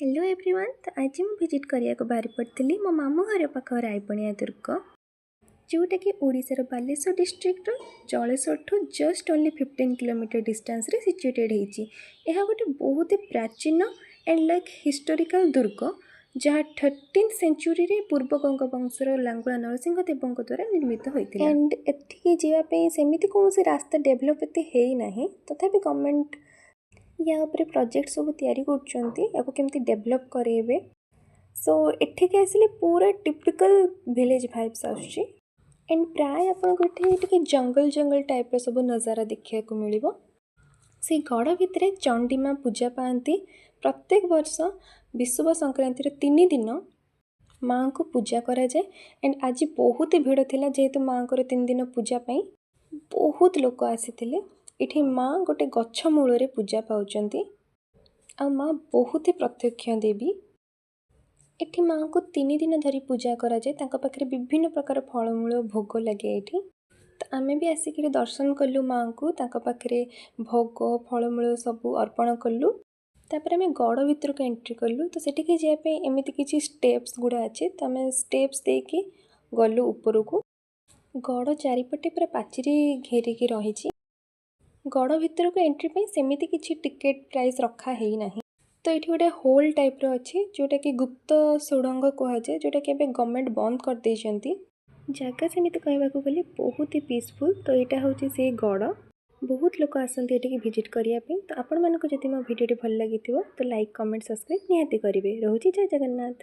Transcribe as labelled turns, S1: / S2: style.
S1: Hello everyone. ତ ଆଜି ମୁଁ ଭିଜିଟ୍ କରିବାକୁ ବାହାରି ପଡ଼ିଥିଲି ମୋ ମାମୁଁ ଘର ପାଖ ରାଇବଣିଆ ଦୁର୍ଗ, ଯେଉଁଟାକି ଓଡ଼ିଶାର ବାଲେଶ୍ୱର ଡିଷ୍ଟ୍ରିକ୍ଟର ଜଳେଶ୍ୱରଠୁ ଜଷ୍ଟ ଓନ୍ଲି 15 କିଲୋମିଟର ଡିଷ୍ଟାନ୍ସରେ ସିଚୁଏଟେଡ଼୍ ହେଇଛି। ଏହା ଗୋଟେ ବହୁତ ପ୍ରାଚୀନ ଆଣ୍ଡ ଲାଇକ୍ ହିଷ୍ଟୋରିକାଲ ଦୁର୍ଗ, ଯାହା 13th ସେଞ୍ଚୁରୀରେ ପୂର୍ବ ଗଙ୍ଗ ବଂଶର ଲାଙ୍ଗୁଳା ନରସିଂହ ଦେବଙ୍କ ଦ୍ୱାରା ନିର୍ମିତ ହୋଇଥିଲା। ଆଣ୍ଡ ଏଠିକି ଯିବା ପାଇଁ ସେମିତି କୌଣସି ରାସ୍ତା ଡେଭଲପ୍ ଏତେ ହେଇନାହିଁ। ତଥାପି ଗଭର୍ଣ୍ଣମେଣ୍ଟ ୟା ଉପରେ ପ୍ରୋଜେକ୍ଟ ସବୁ ତିଆରି କରୁଛନ୍ତି, ୟାକୁ କେମିତି ଡେଭଲପ୍ କରେଇବେ। ସୋ ଏଠିକି ଆସିଲେ ପୁରା ଟିପିକାଲ୍ ଭିଲେଜ୍ ଭାଇବ୍ସ ଆସୁଛି ଆଣ୍ଡ ପ୍ରାୟ ଆପଣଙ୍କୁ ଏଠି ଟିକେ ଜଙ୍ଗଲ ଜଙ୍ଗଲ ଟାଇପ୍ର ସବୁ ନଜାରା ଦେଖିବାକୁ ମିଳିବ। ସେଇ ଗଡ଼ ଭିତରେ ଚଣ୍ଡୀ ମା ପୂଜା ପାଆନ୍ତି। ପ୍ରତ୍ୟେକ ବର୍ଷ ବିଷୁବ ସଂକ୍ରାନ୍ତିର 3 ଦିନ ମାଆଙ୍କୁ ପୂଜା କରାଯାଏ। ଆଣ୍ଡ ଆଜି ବହୁତ ଭିଡ଼ ଥିଲା, ଯେହେତୁ ମାଆଙ୍କର 3 ଦିନ ପୂଜା ପାଇଁ ବହୁତ ଲୋକ ଆସିଥିଲେ। ଏଠି ମା ଗୋଟେ ଗଛ ମୂଳରେ ପୂଜା ପାଉଛନ୍ତି ଆଉ ମା ବହୁତ ହି ପ୍ରତ୍ୟକ୍ଷ ଦେବୀ। ଏଠି ମାଆଙ୍କୁ 3 ଦିନ ଧରି ପୂଜା କରାଯାଏ। ତାଙ୍କ ପାଖରେ ବିଭିନ୍ନ ପ୍ରକାର ଫଳମୂଳ ଭୋଗ ଲାଗେ ଏଇଠି। ତ ଆମେ ବି ଆସିକିରି ଦର୍ଶନ କଲୁ ମାଆଙ୍କୁ, ତାଙ୍କ ପାଖରେ ଭୋଗ ଫଳମୂଳ ସବୁ ଅର୍ପଣ କଲୁ। ତାପରେ ଆମେ ଗଡ଼ ଭିତରକୁ ଏଣ୍ଟ୍ରି କଲୁ। ତ ସେଠିକି ଯିବା ପାଇଁ ଏମିତି କିଛି ଷ୍ଟେପ୍ସ ଗୁଡ଼ା ଅଛି। ତ ଆମେ ଷ୍ଟେପ୍ସ ଦେଇକି ଗଲୁ ଉପରକୁ। ଗଡ଼ ଚାରିପଟେ ପୁରା ପାଚେରୀ ଘେରିକି ରହିଛି। ଗଡ଼ ଭିତରକୁ ଏଣ୍ଟ୍ରି ପାଇଁ ସେମିତି କିଛି ଟିକେଟ୍ ପ୍ରାଇସ୍ ରଖା ହେଇନାହିଁ। ତ ଏଇଠି ଗୋଟେ ହୋଲ୍ ଟାଇପ୍ର ଅଛି, ଯେଉଁଟାକି ଗୁପ୍ତ ସୁଡ଼ଙ୍ଗ କୁହାଯାଏ, ଯେଉଁଟାକି ଏବେ ଗଭର୍ଣ୍ଣମେଣ୍ଟ ବନ୍ଦ କରିଦେଇଛନ୍ତି। ଜାଗା ସେମିତି କହିବାକୁ ଗଲେ ବହୁତ ହି ପିସଫୁଲ୍। ତ ଏଇଟା ହେଉଛି ସେଇ ଗଡ଼। ବହୁତ ଲୋକ ଆସନ୍ତି ଏଠିକି ଭିଜିଟ୍ କରିବା ପାଇଁ। ତ ଆପଣମାନଙ୍କୁ ଯଦି ମୋ ଭିଡ଼ିଓଟି ଭଲ ଲାଗିଥିବ, ତ ଲାଇକ୍, କମେଣ୍ଟ, ସବସ୍କ୍ରାଇବ୍ ନିହାତି କରିବେ। ରହୁଛି, ଜୟ ଜଗନ୍ନାଥ।